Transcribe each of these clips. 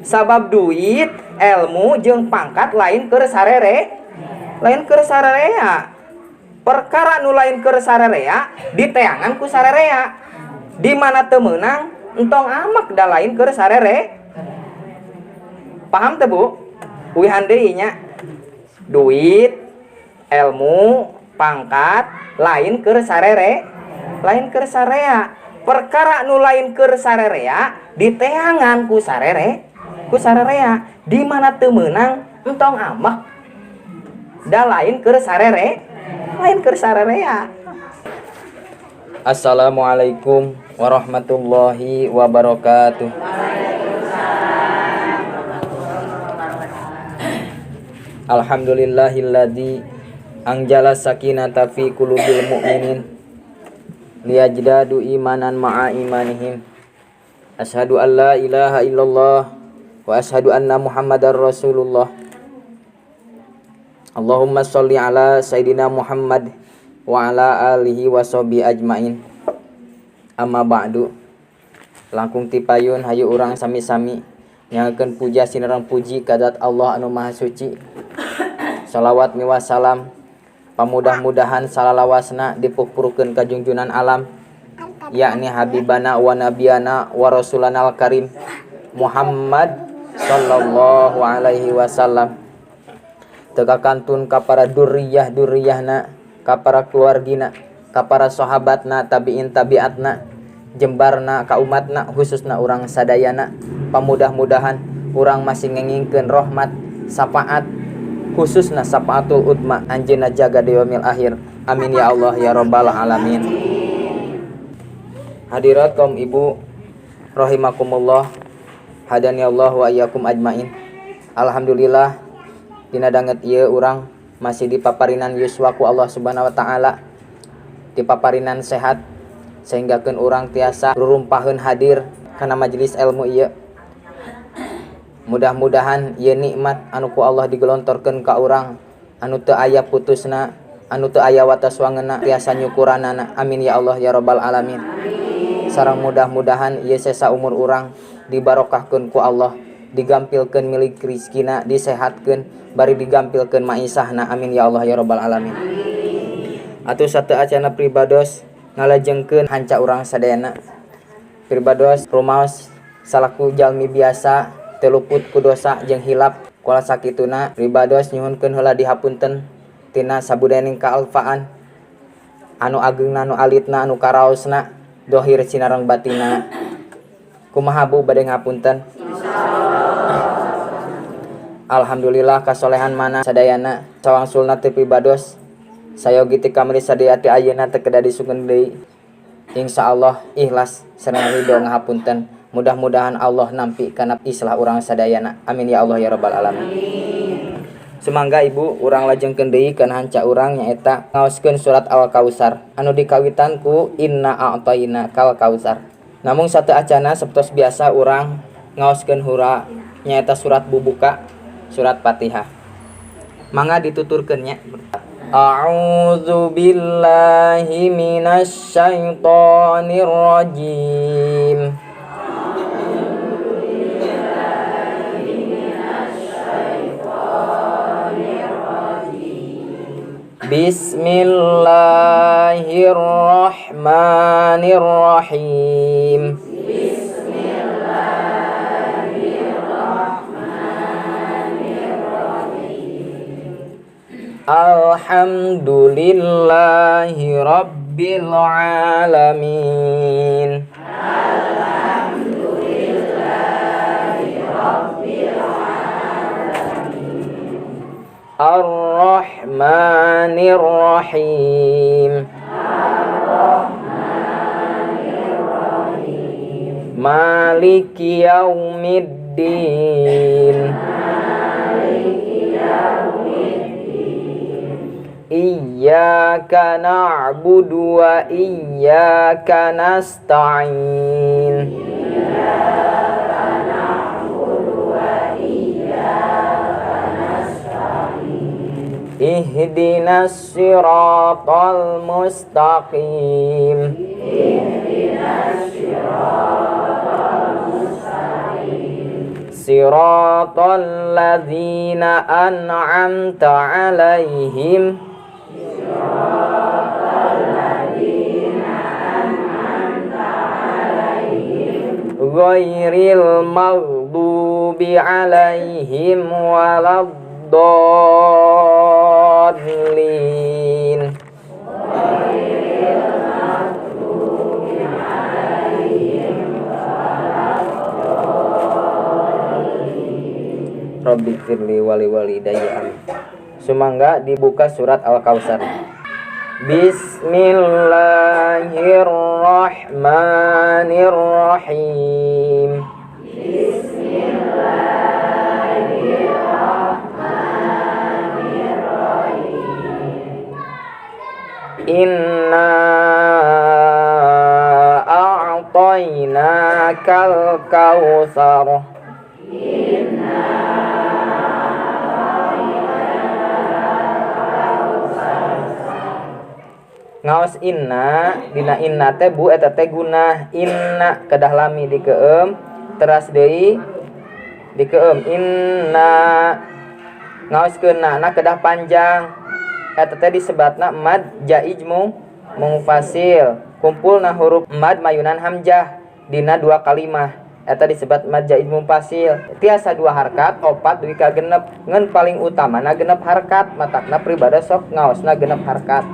Sabab duit, ilmu jeung pangkat lain keur sarere, lain keur sarerea. Perkara nu lain keur sarerea diteangan ku sarerea. Di mana teu meunang entong amek, da lain keur sarere. Paham teu, Bu? Uihan deui nya. Duit, ilmu, pangkat lain keur sarere, lain keur sarea. Perkara nu lain keur sarerea diteangan ku sarere, ku sarerea. Di mana teu meunang entong amek, da lain keur sarere, lain keur sarerea. Assalamualaikum warahmatullahi wabarakatuh. Alhamdulillahilladzi anjala sakinata fi qulubil mu'minin liyajdadu imanan ma'a imanihim. Asyhadu an la ilaha illallah wa asyhadu anna Muhammadar Rasulullah. Allahumma sholli ala sayidina Muhammad wa ala alihi wa sahbihi ajmain. Amma ba'du. Langkung tipayun hayu urang sami-sami nyakeun puja sinareng puji ka zat Allah anu maha suci. Salawat miwah salam pamudah-mudahan salalawasna dipupurkeun ka junjunan alam, yakni habibana wa nabiyana wa rasulana al-karim Muhammad sallallahu alaihi wasallam. Teu kakantun ka para durriyah-durriyahna, ka para keluargina, ka para sahabatna, tabiin tabiatna, jembarna ka umatna, khususna urang sadayana. Pamudah-mudahan urang masih ngengingkeun rahmat, syafaat, khususna syafaatul udma anjeunna jaga di yaumil akhir. Amin ya Allah ya rabbal alamin. Hadirat kaum ibu rahimakumullah, hadani Allah wa iyyakum ajmain. Alhamdulillah dina danget ieu urang masih dipaparinan yuswa ku Allah Subhanahu wa taala, dipaparinan sehat sehinggakeun urang tiasa rurumpaheun hadir kana majelis ilmu ieu. Mudah-mudahan ieu nikmat anu ku Allah digelontorkeun ka urang anu teu aya putusna, anu teu aya watas wangeunna, tiasa nyukuranana. Amin ya Allah ya rabbal alamin. Sareng mudah-mudahan ieu sesa umur urang dibarokahkeun ku Allah, digampilkeun milik rizkina, disehatkeun bari digampilkeun maisahna. Amin ya Allah ya rabbal alamin. Atuh sateu acana pribados ngalajengkeun hanca urang sadayana. Pribados rumaos salaku jalmi biasa teu luput ku dosa jeung hilap. Kuala sakituna pribados nyuhunkeun heula dihapunten tina sabudayaning kaalfaan anu ageungna, anu alitna, anu karaosna, dohir sinareng batina. Kumaha Bu bade ngapunten? Alhamdulillah kasolehan mana sadayana sawangsulna teu pribados sayogi ti kamari sadaya ti ayeuna teu kedah disungkeun deui. Insyaallah ikhlas sareng ridho ngahapunten. Mudah-mudahan Allah nampi kana islah urang sadayana. Amin ya Allah ya rabbal alamin. Sumangga Ibu urang lajengkeun deui kana hanca urang nyaeta ngaoskeun surat Al-Kautsar anu dikawitan ku inna a'taina kal kautsar. Namung satu acana sapertos biasa urang ngaoskeun hura nyaeta surat bubuka, surat Fatihah. Mangga dituturkeun nya. A'udzu billahi minasyaitonir rajim. Bismillahirrahmanirrahim. Bismillahirrahmanirrahim. Alhamdulillahi rabbil alamin. Alhamdulillahi rabbil alamin. Ar-Rahmanir Rahim. Ar-Rahmanir Rahim. Maliki yaumiddin. Maliki yaumiddin. Iyyaka na'budu wa iyyaka nasta'in. Iyyaka na'budu wa iyyaka nasta'in. Ihdinas siratal mustaqim. Ihdinas siratal mustaqim. Siratal ladzina an'amta 'alaihim. Ghairil maghdubi 'alaihim waladdallin. Rabbighfirli wali walidayya. Amin. Sumangga dibuka surat Al-Kautsar. Bismillahirrahmanirrahim. Bismillahirrahmanirrahim. Inna a'tainakal kautsar. Ngaos inna dina inna teh bu eta teh gunah inna kedah lami dikeum teras deui dikeum inna ngaoskeun na kedah panjang eta teh disebatna mad jaiz mungfasil kumpulna huruf mad mayunan hamzah dina dua kalimah eta disebat mad jaiz mungfasil tiasa dua harkat opat dugi ka genep ngan paling utamana genep harkat matakna pribada sok ngaosna genep harkat.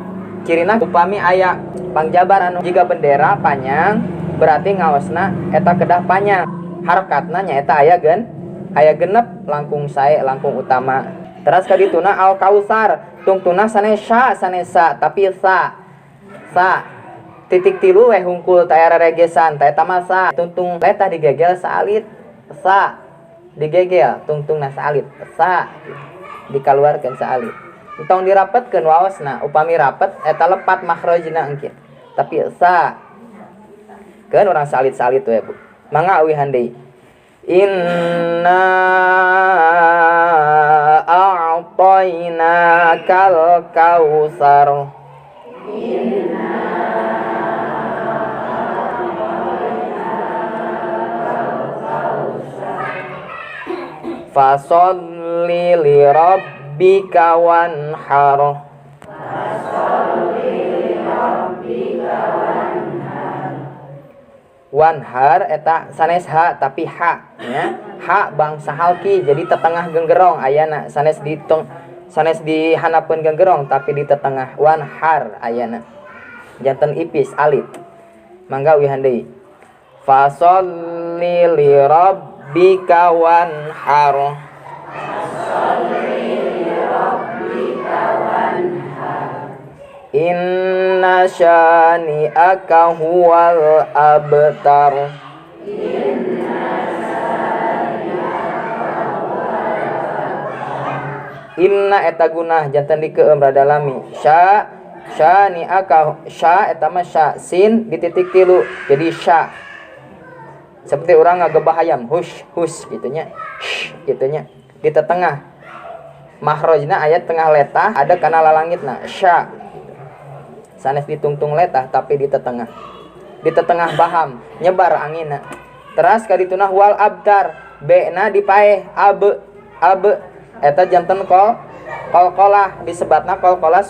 Cirina upami aya pangjabar anu jiga bendera panjang berarti ngaosna eta kedah panjang harkatna nyaeta aya gen aya genep langkung sae langkung utama. Teras kadituna al kautsar tungtuna sanes sya sanes sa tapi sa sa titik tilu we hungkul teh reregesan teh eta mah sa tungtung letah digegel saalit sa digegel tungtungna saalit sa dikaluarkeun saalit. Entong dirapetkeun waosna upami rapet eta lepat makhrajna engke tapi sa keun urang salit-salit we bu mangga awihan deui. Inna a'tainakal kautsar. Fasholli li rabbika wanhar. Wanhar eta sanes ha tapi ha nya ha bangsa halki jadi tetengah genggerong ayana sanes di tong sanes di hanapeun genggerong tapi di tetengah wanhar ayana janten ipis alit mangga wihan deui. Fasholli li rabbika wanhar. Inna syani'aka huwal abtar. Inna eta gunah janten dikeum rada lami. Sya syani'aka sya eta mah sya sin di titik tilu jadi sya. Seperti orang ngagebah hayam hush hush gitu nya. Sh gitu nya di tetengah. Makhrajna ayat tengah letah ada kana lalangitna sya. Sanes ditungtung letah tapi di tetengah. Di tetengah baham nyebar anginna. Teras kadituna wal abtar b-na dipaeh ab ab eta janten kol qalqalah disebatna qalqalah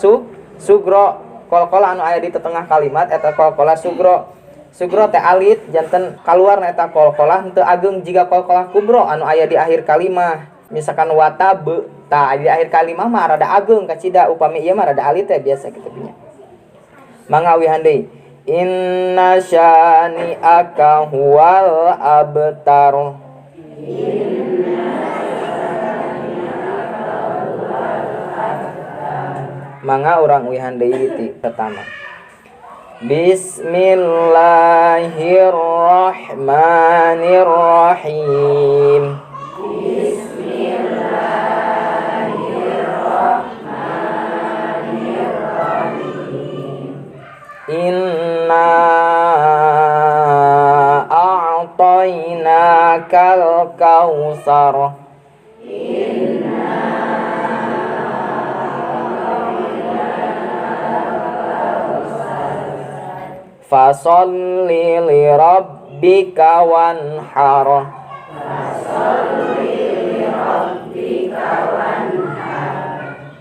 sugro qalqalah anu aya di tetengah kalimat eta qalqalah sugro. Sugro teh alit janten kaluarna eta qalqalah henteu ageng jiga qalqalah kubro anu aya di akhir kalimah. Misalkan watab tah di akhir kalimah mah rada ageng kacida upami ieu mah rada alit teh biasa kitu nya. Mangga awihan deui. Inna syani'aka huwal abtar. Mangga urang uihan deui ti pertama. Bismillahirrahmanirrahim. Bismillahirrahmanirrahim. Inna a'tainakal kautsar. Fasholli li rabbika wanhar. Fasholli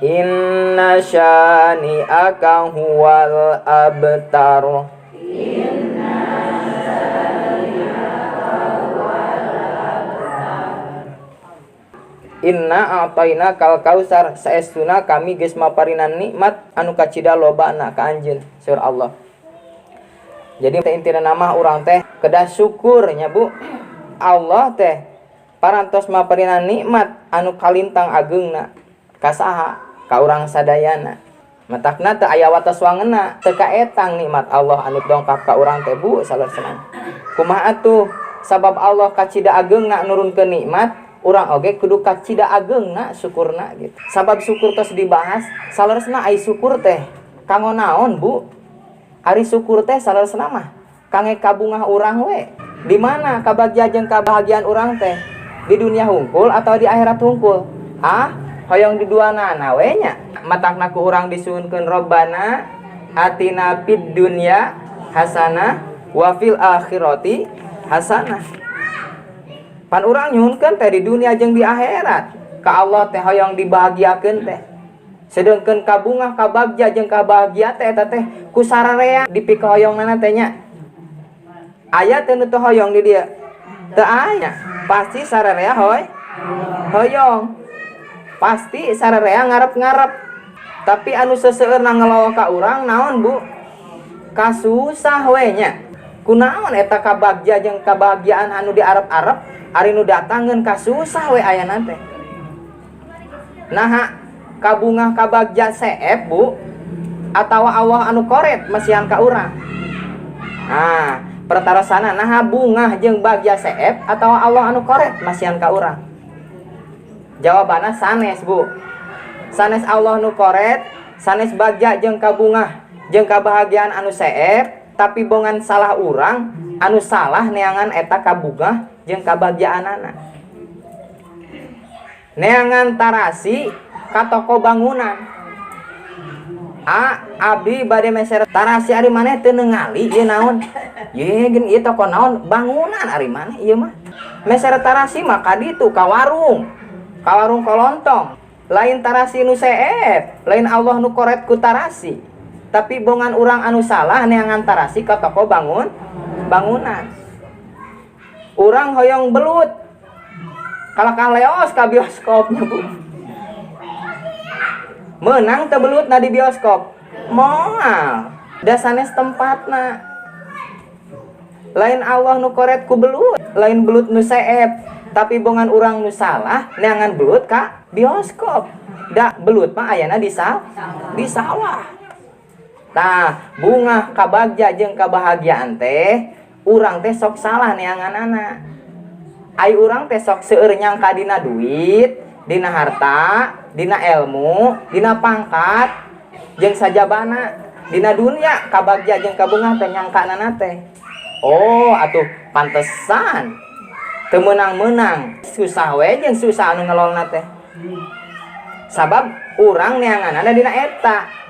Inna syani'aka huwal abtar. Inna syani'aka huwal abtar. Inna a'tayna kal kausar, saestuna kami geus maparinan nikmat anu kacida lobana ka anjeun, saur Allah. Jadi teh intina mah urang teh kedah syukur nya Bu. Allah teh parantos maparinan nikmat anu kalintang ageungna ka saha? Ka urang sadayana. Matakna teu aya wates wangeunna, teu kaetang nikmat Allah anu dongkap ka urang teh Bu saleresna. Kumaha atuh? Sabab Allah kacida ageungna nurunkeun nikmat, urang oge kudu kacida ageungna syukurna gitu. Sabab syukur tos dibahas, saleresna ai syukur teh kanggo naon Bu? Ari syukur teh saleresna mah kangge kabungah urang we. Di mana kabagja jeung kabahagiaan urang teh? Di dunia hungkul atau di akhirat hungkul? Ah, hoyong di duanana we nya. Matakna ku urang disuhunkeun Robbana atina fid dunya hasanah wa fil akhirati hasanah. Pan urang nyuhunkeun teh di dunia jeung di akhirat. Ka Allah teh hoyong dibahagiakeun teh. Sedengkeun kabungah kabagja jeung kabahagia teh eta teh ku sararea dipikahoyongnana teh nya. Aya teh nu teu hoyong di dieu? Teu aya. Pasti sararea hoy hoyong. Pasti sararea ngarep-ngarep. Tapi anu seseueurna ngelawak ka urang naon Bu? Kasusah we nya. Kunaon eta kabagja jeung kabahagiaan anu diarep-arep ari nu datangeun kasusah we ayana teh. Naha kabungah kabagja seep Bu atawa Allah anu koret masihan ka urang. Nah, pertarosana naha bungah jeung bagja seep atawa Allah anu koret masihan ka urang. Jawabanna sanes Bu. Sanes Allah nu koret, sanes bagja jeung kabungah jeung kabahagiaan anu seep, tapi bongan salah urang anu salah neangan eta kabungah jeung kabagjaanana. Neangan tarasi ka toko bangunan. A abdi bade meser tarasi ari maneh teu ningali ieu naon? Ye geun ieu toko naon? Bangunan ari maneh ieu mah. Meser tarasi mah ka ditu ka warung. Ka warung kolontong. Lain tarasi nu seep, lain Allah nu koret ku tarasi. Tapi bongan urang anu salah neangan tarasi ka toko bangunan. Urang hoyong belut. Kalakah leos ka bioskopnya Bu. Menang teu belut na di bioskop? Moal. Da sanes tempatna. Lain Allah nu koret ku belut, lain belut nu seep, tapi bongan urang nu salah neangan belut ka bioskop. Da belut mah ayana di di sawah. Tah, bungah kabagja jeung kabahagiaan teh urang teh sok salah neanganana. Ai urang teh sok seueur nyangka dina duit, dina harta, dina ilmu, dina pangkat, jeung sajabana, dina dunia kabagja jeung kabungah teh nyangkana teh. Oh, atuh pantesan teu meunang-meunang, susah we jeung susah anu ngelolna teh. Sabab urang neanganana dina eta.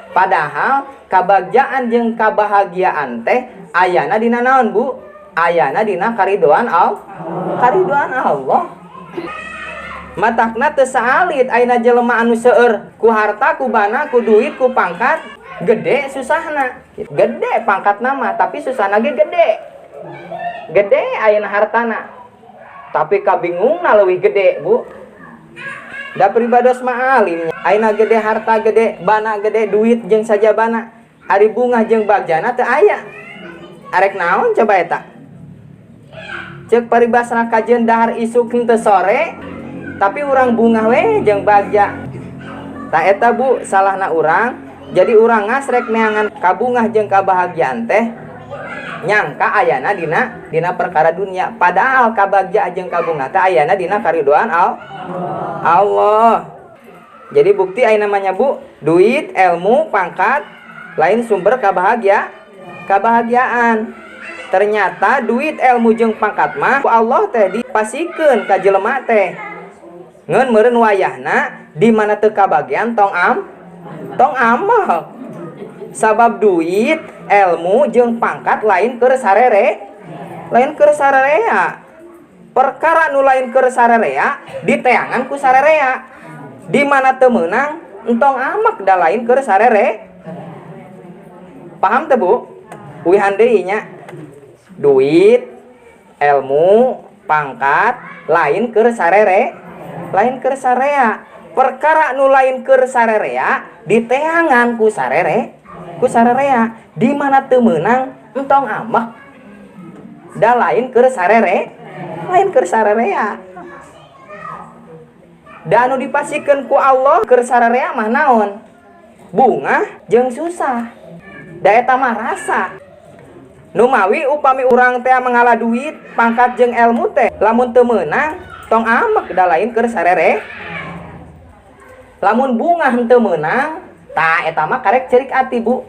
Padahal kabagjaan jeung kabahagiaan teh ayana dina naon Bu? Ayana dina karidoan Allah. Karidoan Allah. Matakna teu saalit ayeuna jelema anu seueur ku harta, ku bana, ku duit, ku pangkat, gede susahna. Gede pangkatna mah, tapi susahna ge gede. Gede ayeuna hartana. Tapi kabingungna leuwih gede, Bu. Da pribados mah alim. Ayeuna gede harta gede, bana gede, duit jeung sajabana. Ari bungah jeung bagjana teu aya. Arek naon coba eta? Ceuk paribasana kajeun dahar isuk henteu sore, tapi urang bungah we jeung bagja. Ta eta Bu, salahna urang. Jadi urang ngasrek neangan kabungah jeung kabahagiaan teh nyangka ayana dina perkara dunia, padahal kabagja jeung kabungah teh ayana dina karidoan Allah. Jadi bukti aya namanya Bu, duit, ilmu, pangkat lain sumber kebahagiaan. Ternyata duit, ilmu jeung pangkat mah ku Allah teh dipasikeun ka jelema teh. Ngeun meureun wayahna di mana teu kabagian tong amal. Sabab duit, ilmu jeung pangkat lain keur sarere, lain keur sarerea. Perkara nu lain keur sarerea diteangan ku sarerea. Di mana teu meunang Entong ambek, da lain keur sarere. Paham teu, Bu? Uihan deui nya. Duit, ilmu, pangkat lain keur sarere, lain keur sarea. Perkara nu lain keur sarerea diteangan ku sarere, ku sarerea. Di mana teu meunang, entong ambek, da lain keur sarere, lain keur sarerea. Da anu dipasikeun ku Allah keur sarerea mah naon? Bungah jeung susah. Da eta mah rasa. Numawi upami urang teh mangala duit, pangkat jeung ilmu teh, lamun teu meunang, tong ambek, da lain keur sarere. Lamun bungah henteu meunang, tah eta mah karek cerik ati, Bu.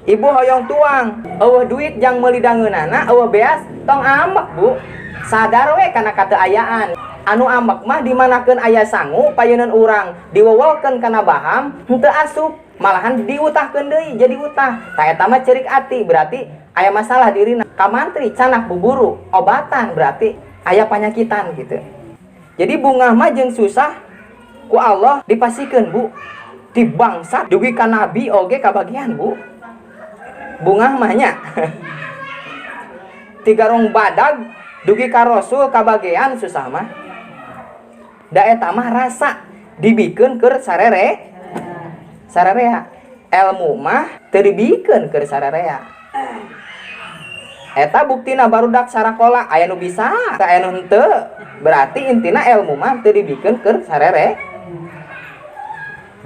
Ibu hoyong tuang, euweuh duit jang meuli dangeunana, euweuh beas, tong ambek, Bu. Sadar we kana kateayaan. Anu ambek mah dimanakeun aya sangu payeuneun urang, diwewelkeun kana baham, henteu asup, malahan diutahkeun deui jadi utah. Tah, eta mah cerik ati, berarti aya masalah dirina. Ka mantri canak buburu, obatan, berarti aya panyakitan gitu. Jadi bungah mah jeung susah ku Allah dipasikeun, Bu. Di bangsa dugi ka nabi oge kabagian, Bu. Bungah mah nya. Tigarong badag dugi ka rasul kabagian susah mah. Da eta mah rasa dibikeun keur sarere, sararea. Ilmu mah teu dibikeun keur sararea. Eta buktina barudak sarakola aya nu bisa, aya nu henteu. Berarti intina ilmu mah teu dibikeun keur sarere.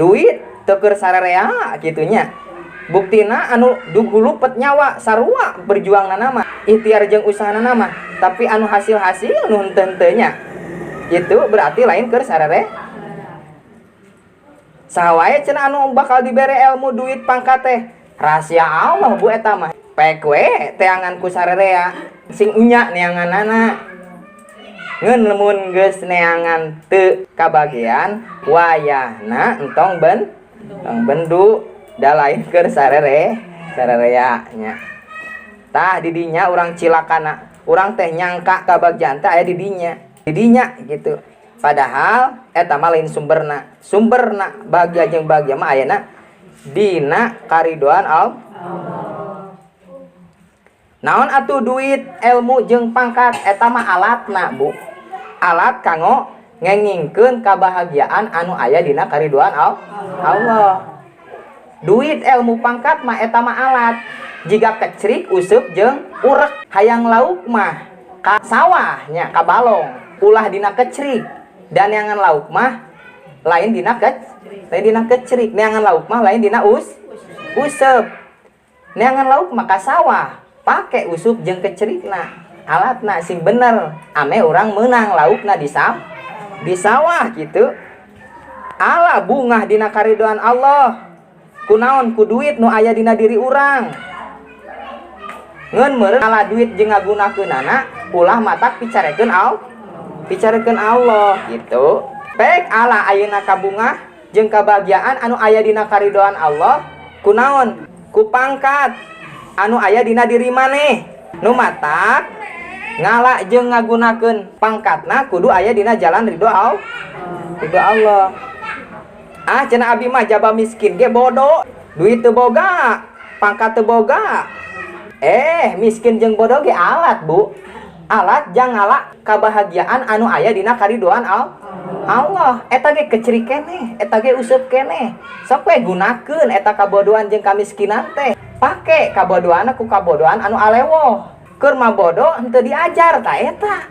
Duit teu keur sararea kitu nya. Buktina anu dugulupet nyawa sarua berjuangna mah, ikhtiar jeung usahana mah, tapi anu hasil-hasil nu henteu-henteu nya. Itu berarti lain keur sarere. Saha wae cenah anu bakal dibere ilmu, duit, pangkat teh? Rahasia Allah, Bu, eta mah. Pek we teangan ku sarerea, sing enya neanganana. Ngeun lamun geus neangan teu kabagean, wayahna entong bendu, da lain keur sarere, sarerea nya. Tah, didinya urang cilakana, urang teh nyangka kabagjaan teh aya di dinya. Di dinya gitu. Padahal eta mah lain sumberna. Sumberna bahagia jeung bahagia mah ayana dina karidoan Allah. Naon atuh duit, ilmu jeung pangkat? Eta mah alatna, Bu. Alat kanggo ngengingkeun kabahagiaan anu aya dina karidoan Allah. Duit, ilmu, pangkat mah eta mah alat. Jiga kecrik, useup jeung urek, hayang lauk mah ka sawah nya, ka balong. Ulah dina kecrik. Dan neangan lauk mah lain dina kecrik, neangan lauk mah lain dina useup. Neangan lauk mah ka sawah, pake useup jeung kecerikna. Alatna sing bener, ame urang meunang laukna di sawah gitu. Ala bungah dina karidoan Allah. Kunaon? Ku duit nu aya dina diri urang. Ngeun meureun ala duit jeung ngagunakeunana ulah matak picarekeun Allah gitu. Pek ala ayeuna kabungah jeung kabahagiaan anu aya dina karidoan Allah kunaon? Ku pangkat anu aya dina diri maneh. Nu matak ngala jeung ngagunakeun pangkatna kudu aya dina jalan ridho Allah. Ridho Allah. Ah, cenah abi mah jaba miskin ge bodoh, duit teu boga, pangkat teu boga. Eh, miskin jeung bodoh ge alat, Bu. Alat jang ngala kabahagiaan anu aya dina karidoan Allah. Eta ge kecerik keneh, eta ge useup keneh. Sok we gunakeun eta kabodohan jeung kamiskinan teh. Pake kabodohan ku kabodohan anu alewoh. Keur mah bodoh henteu diajar ta eta.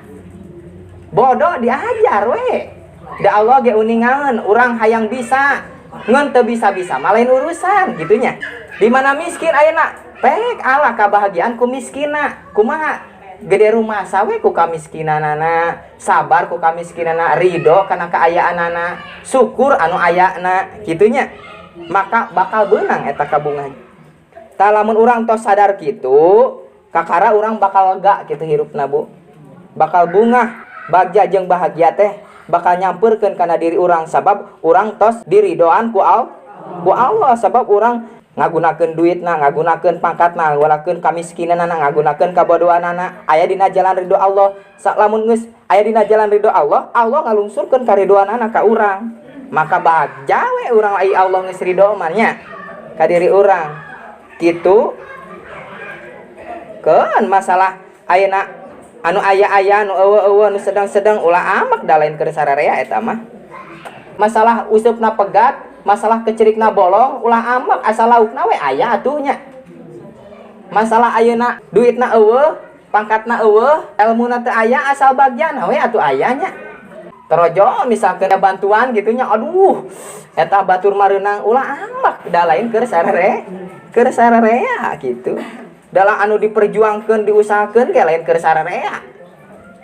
Bodoh diajar we. Da Allah ge uningaeun urang hayang bisa. Ngeun teu bisa-bisa mah lain urusan gitu nya. Di mana miskin ayeuna? Pek ala kabahagiaan ku miskina. Kumaha? Gede rumah sawe ku kamiskinanana, sabar ku kamiskinana, ridho kana kaayaanana, syukur anu ayana kitunya. Maka bakal beunang eta kabungan. Tah, lamun urang tos sadar kitu, kakara urang bakal lega kitu hirupna, Bu. Bakal bungah, bagja jeung bahagia teh bakal nyamperkeun kana diri urang sabab urang tos diridoan ku Allah, sabab urang ngagunakeun duitna, ngagunakeun pangkatna, ngagunakeun kamiskinanana, ngagunakeun kabodohanana aya dina jalan ridho Allah. Lamun geus aya dina jalan ridho Allah, Allah ngalungsurkeun karidoanana ka urang. Maka bagja we urang ai Allah geus ridho mah nya ka diri urang. Kitu keun masalah ayeuna anu aya-aya nu eueuh-eueuh nu sedang-sedang ulah amak da lain keur sararea eta mah. Masalah useupna pegat, masalah kecerikna bolong ulah amak asal laukna we aya atuh nya. Masalah ayeuna duitna eueuh, pangkatna eueuh, elmuna teu aya asal bagian we atuh aya nya. Terojo misalkan bantuan gitu nya, aduh eta batur mareunang ulah amak da lain keur sarare, keur sararea gitu. Dalam anu diperjuangkeun diusahakeun ge lain keur sararea.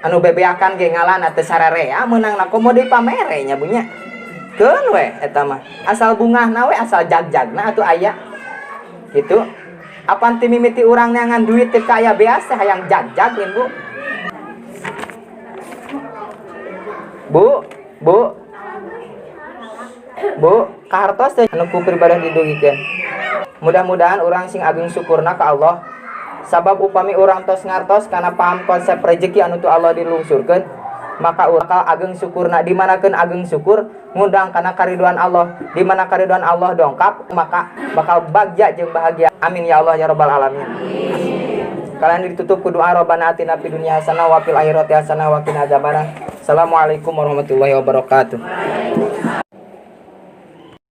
Anu bebeakan ge ngalana teu sararea meunangna komo deui pamere nya bu nya. Keun we eta mah. Asal bungahna we asal jagjagna atuh aya. Gitu. Apan ti mimiti urang neangan duit teu kaya beas teh hayang jagjag lain bu. Bu, bu. Bu, kahartos teh anu ku pribadi didugikeun. Mudah-mudahan urang sing ageng syukurna ka Allah. Sabab upami urang tos ngartos kana paham konsep rezeki anu tu Allah dilungsurkeun, maka urang bakal ageng syukurna. Dimanakeun ageng syukur ngundang kana kariduan Allah. Di mana kariduan Allah dongkap, maka bakal bagja jeung bahagia. Amin ya Allah ya rabbal alamin. Kalian ditutup ku doa Rabbana atina fid dunya hasanah wa fil akhirati hasanah wa qina adzabannar. Assalamualaikum warahmatullahi wabarakatuh.